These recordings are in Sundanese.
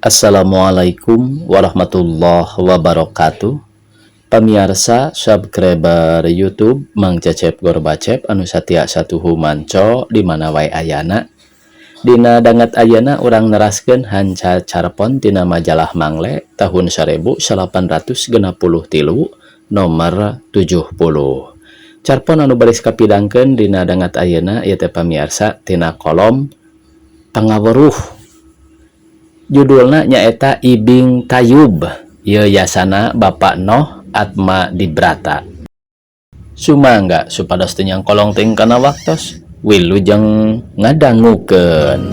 Assalamualaikum warahmatullahi wabarakatuh. Pamiarsa subscriber YouTube Mang Cecep Gorbacep anu satia satuhu manco di mana wae ayana. Dina danget ayana urang neraskeun hanca carpon tina majalah Mangle tahun 1863 nomor 70. Carpon anu baris kapidangkeun dina danget ayeuna ieu teh pamiarsa tina kolom pangaweruh. Judulna nyaeta Ibing Tayub, ieu yasana Bapak Noh Atma Dibrata. Sumangga supados teu nyangkolong teuing kana waktos, wilujeng ngadangukeun.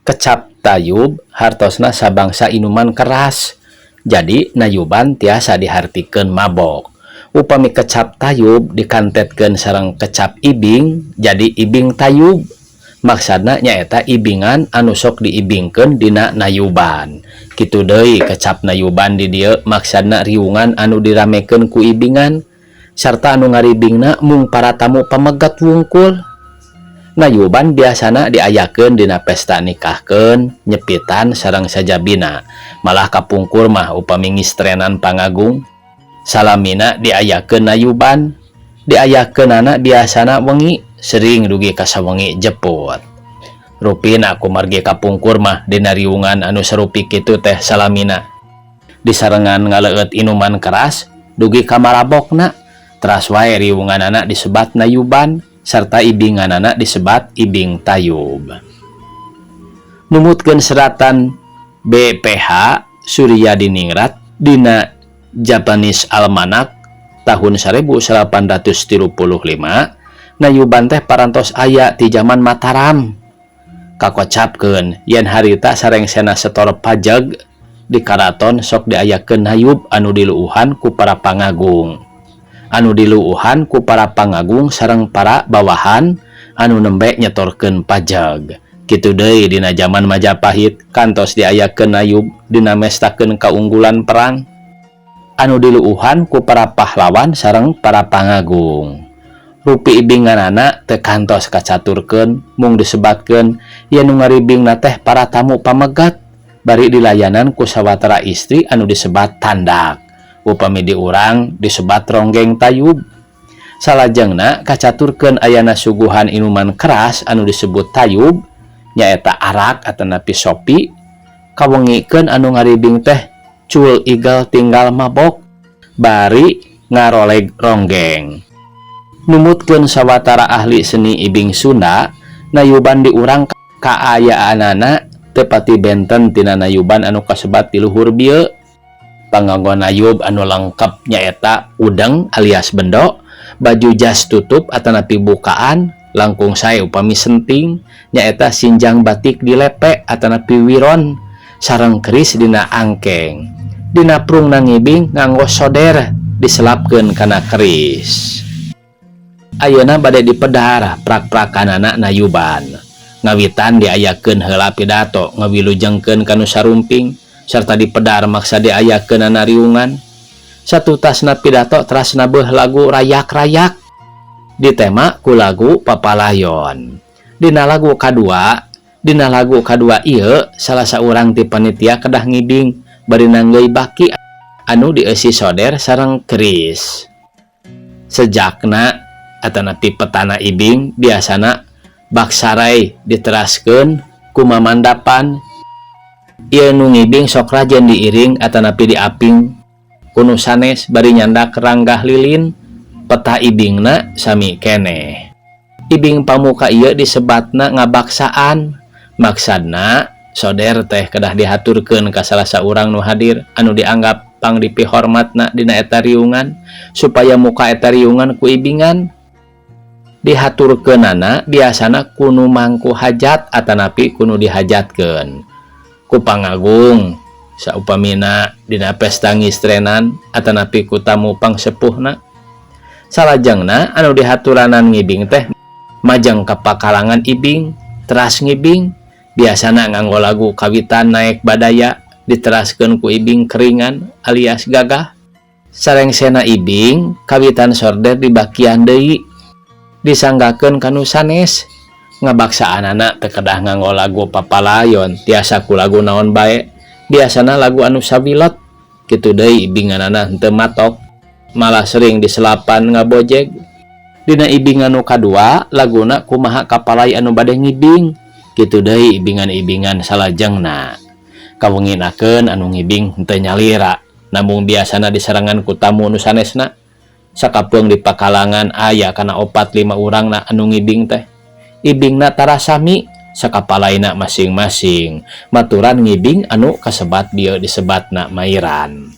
Kecap tayub hartosna sabangsa inuman keras. Jadi nayuban tiasa dihartikeun mabok. Upami kecap tayub dikantetkeun sareng kecap ibing jadi ibing tayub. Maksudna nyaeta ibingan anu sok diibingkeun dina nayuban. Kitu deui kecap nayuban di dieu maksudna riungan anu diramekeun ku ibingan sarta anu ngaribingna mung para tamu pamegat wungkul. Nayuban biasana diayakeun dina pesta nikahkeun, nyepitan sareng sajabina. Malah kapungkur mah upami ngistrenan pangagung. Salamina diayakeun nayuban, diayakeunana biasana wengi, sering dugi ka sawengi jeput. Rupina kumargi kapungkur mah dina riungan anu sarupi kitu teh salamina. Disarengan ngaleueut inuman keras dugi ka marabokna, teras wae riunganana disebat nayuban serta ibinganana disebat ibing tayub. Numutkeun seratan BPH Surya Diningrat dina Japanese Almanac tahun 1835, nayuban teh parantos aya ti zaman Mataram. Kakocapkeun yen harita sarengsena setor pajag di karaton sok diayakeun nayub anu diluuhan ku para pangagung. Anu diluuhan ku para pangagung sareng para bawahan anu nembe nyetorkeun pajag. Kitu deui dina zaman Majapahit kantos diayakeun nayub dina mestakeun kaunggulan perang anu diluuhan ku para pahlawan sareng para pangagung. Rupi ibinganana teu kantos kacaturkeun mung disebatkeun yen nu ngaribingna teh para tamu pamegat bari dilayanan ku sawatara istri anu disebat tandak. Upami diurang disebat ronggeng tayub. Salajengna kacaturkeun ayana suguhan inuman keras anu disebut tayub nyaeta arak atanapi sopi. Kawengikeun anu ngaribing teh cul igel tinggal mabok bari ngaroleg ronggeng. Numutkeun sawatara ahli seni ibing Sunda, nayuban diurang kaayaanana teu pati benten tina nayuban anu kasebat di luhur bieu. Panganggo nayub anu lengkap nyaeta udeng alias bendo, baju jas tutup atanapi bukaan, langkung sae upami senting nyaeta sinjang batik dilepe atanapi wiron sareng keris dina angkeng. Dina prung nangibing nganggo soder diselapkeun kana keris. Ayeuna bade dipedar prak-prakanana nayuban. Ngawitan diayakeun heula pidato ngawilujengkeun ka nu sarumping serta dipedar maksa diayakeunana riungan. Satutasna pidato teras nabeuh lagu rayak-rayak ditema ku lagu Papalayon. Dina lagu kadua ieu salah saurang ti panitia kedah ngibing bari nanggeuy baki anu dieusi soder sareng keris. Sejakna atanapi petana ibing biasana baksarai diteraskeun ku mamandapan. Ieu nu ngibing sok rajin diiring atanapi diaping ku nu sanes bari nyandak ranggah lilin peta ibingna sami keneh. Ibing pamuka ieu disebatna ngabaksaan. Maksudna soder teh kedah dihaturkeun ka salah saurang nu hadir anu dianggap pangdipihormatna dina eta riungan supaya muka eta riungan ku ibingan. Dihaturkeunana biasana ku nu mangku hajat atanapi ku nu dihajatkeun ku pangagung saupamina dina pesta ngistrenan atanapi ku tamu pangsepuhna. Salajengna anu dihaturanan ngibing teh majeng ka pakalangan ibing teras ngibing biasana nganggo lagu kawitan naek badaya Diteraskeun ku ibing keringan alias gagah. Sarengsena ibing kawitan sorder dibakian deui, disanggakeun kanu sanes. Ngabaksaanana teu kedah nganggo lagu papalayon, tiasa ku lagu naon bae, biasana lagu anu sawilet. Kitu deui ibinganana henteu matok, malah sering diselapan ngabojeg. Dina ibingan nu kadua laguna kumaha kapalai anu bade ngibing. Kitu deui ibingan-ibingan salajengna. Kawenginakeun anu ngibing henteu nyalira, namung biasana diserangan ku tamu nu sanesna. Sakapeung di pakalangan aya kana opat lima urangna anu ngibing teh. Ibingna tara sami, sakapalaina masing-masing maturan ngibing anu kasebat dieu disebatna mairan.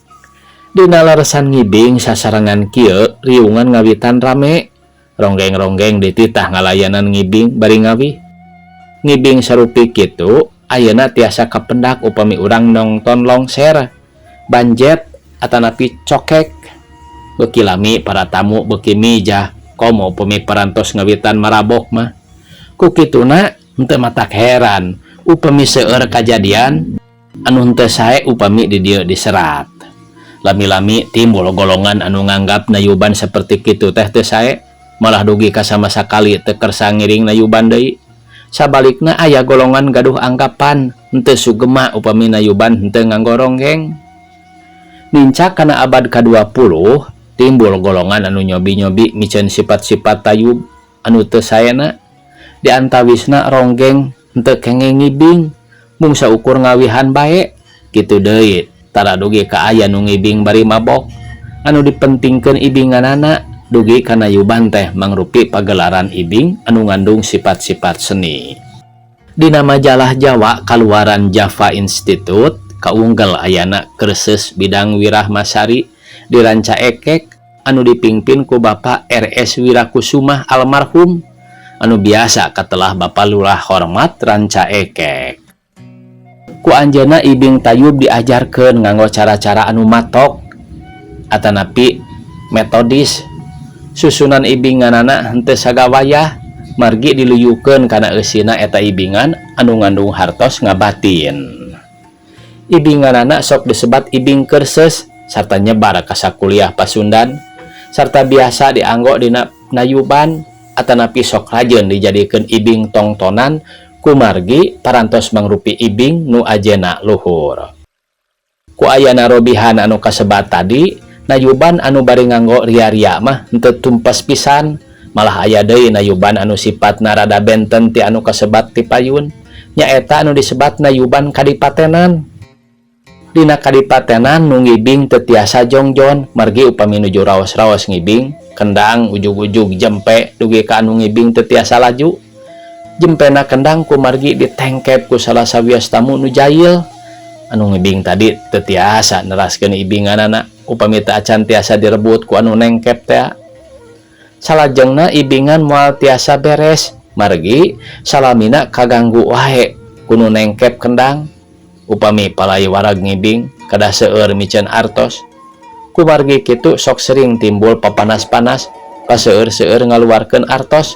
Dina leresan ngibing sasarengan kieu, riungan ngawitan rame. Ronggeng-ronggeng dititah ngalayanan ngibing bari ngawih. Ngibing sarupi kitu ayeuna tiasa kapendak upami urang nongton longser, banjet, atanapi cokek. Beuki lami para tamu beuki mijah, komo upami parantos ngawitan marabok mah. Ku kituna henteu matak heran upami seueur kajadian anu henteu sae upami di dieu diserat. Lami-lami timbul golongan anu nganggap nayuban seperti kitu teh teu sae, malah dugi ka sama sakali teu kersa ngiring nayuban deui. Sabalikna aya golongan gaduh anggapan henteu sugema upami nayuban henteu nganggo ronggeng. Nincak kana abad ka-20 timbul golongan anu nyobi-nyobi miceun sifat-sifat tayub anu teu saena. Di antawisna ronggeng henteu kenging ngibing, mung saukur ngawihan bae. Kitu deui tara dugi ka aya nu ngibing bari mabok, anu dipentingkeun ibinganana, dugi ka nayuban teh mangrupi pagelaran ibing anu ngandung sifat-sifat seni. Dina majalah Jawa kaluaran Java Institute kaunggel ayana kursus bidang Wirahmasari di Rancaekek anu dipingpin ku Bapak RS Wirakusumah almarhum anu biasa katelah Bapak Lurah Hormat Rancaekek. Ku anjeunna ibing tayub diajarkeun nganggo cara-cara anu matok atanapi metodis. Susunan ibinganana henteu sagawayah, margi diluyukeun kana eusina eta ibingan anu ngandung hartos ngabatin. Ibinganana sok disebat ibing kerses sarta nyebar ka sakuliah Pasundan sarta biasa dianggo dina nayuban atanapi sok rajeun dijadikeun ibing tongtonan kumargi parantos mangrupi ibing nu ajena luhur. Ku ayana robihan anu kasebat tadi, nayuban anu bari nganggo ria-ria mah henteu tumpes pisan, malah aya deui nayuban anu sifatna rada benten ti anu kasebat ti payun, nyaeta anu disebat nayuban kadipatenan. Dina kadipatenan nu ngibing teu tiasa jongjon, margi upami nuju raos-raos ngibing kendang ujug-ujug jempe dugi ka anu ngibing teu tiasa laju. Jempena kendang kumargi ditengkep ku salah sawios tamu nu jahil. Anu ngibing tadi teu tiasa neraskeun ibinganana upami teu acan tiasa direbut ku anu nengkep teh. Salajengna ibingan moal tiasa beres, margi salamina kaganggu wae ku nu nengkep kendang. Upami palai warag ngibing kedah seueur miceun artos. Kumargi kitu sok sering timbul papanas-panas, paseueur-seueur ngaluarkeun artos.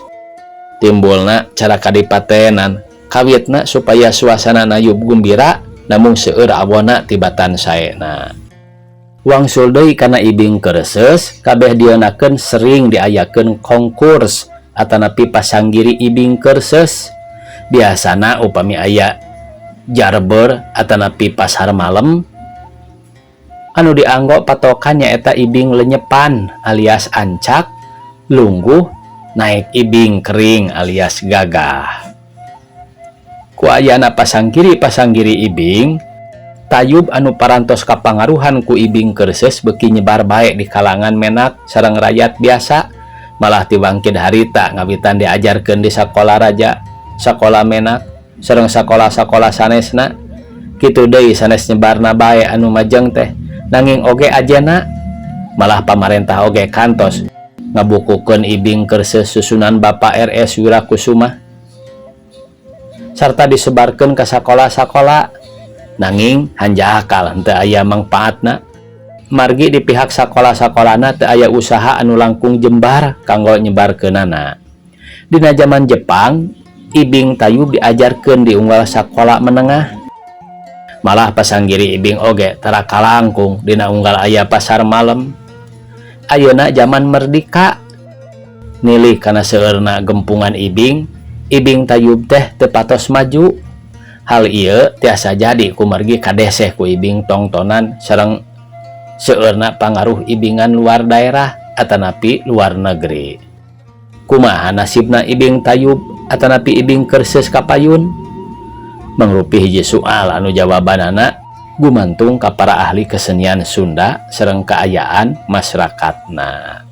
Timbulna cara kadipatenan kawitna supaya suasana nayub gumbira namung seueur awona tibatan saena. Wangsul deui kana ibing kereses, kabeh dieunakeun sering diayakeun konkurs atanapi pasanggiri ibing kerses. Biasana upami aya jarber atanapi pasar malam, anu dianggo patokan nyaeta ibing lenyepan alias ancak lungguh naik ibing kering alias gagah. Ku ayana pasanggiri-pasanggiri ibing tayub anu parantos kapangaruhan ku ibing kerses beuki nyebar bae di kalangan menak sareng rakyat biasa, malah tiwangkid harita ngawitan diajarkeun di sakola raja, sakola menak, sareng sakola-sakola sanesna. Kitu deui sanes nyebarna bae anu majeng teh, nanging oge ajena, malah pamarentah oge kantos ngabukukeun ibing kerses susunan Bapak RS Wirakusuma sarta disebarkeun ke sakola-sakola. Nanging hanjakal henteu aya mangpaatna, margi di pihak sakola-sakolana teu aya usaha anu langkung jembar kanggo nyebarkeunana. Dina zaman Jepang ibing tayub diajarkeun di unggal sakola menengah. Malah pasanggiri Ibing oge tara kalangkung dina unggal aya pasar malam. Ayeuna zaman merdika, nilih kana seueurna gempungan ibing, Ibing Tayub teh teu patos maju. Hal ieu tiasa jadi kumargi kadeseh ku ibing tongtonan sareng seueurna pangaruh ibingan luar daerah atanapi luar negeri. Kumaha nasibna Ibing Tayub atanapi Ibing Keurseus kapayun? Mangrupi hiji soal anu jawabanana gumantung ka para ahli kesenian Sunda sareng kaayaan masyarakatna.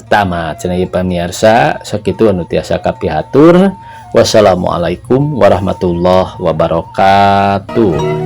Tamat cenah ieu, pamiarsa. Sakitu anu tiasa kapihatur. Wassalamualaikum warahmatullahi wabarakatuh.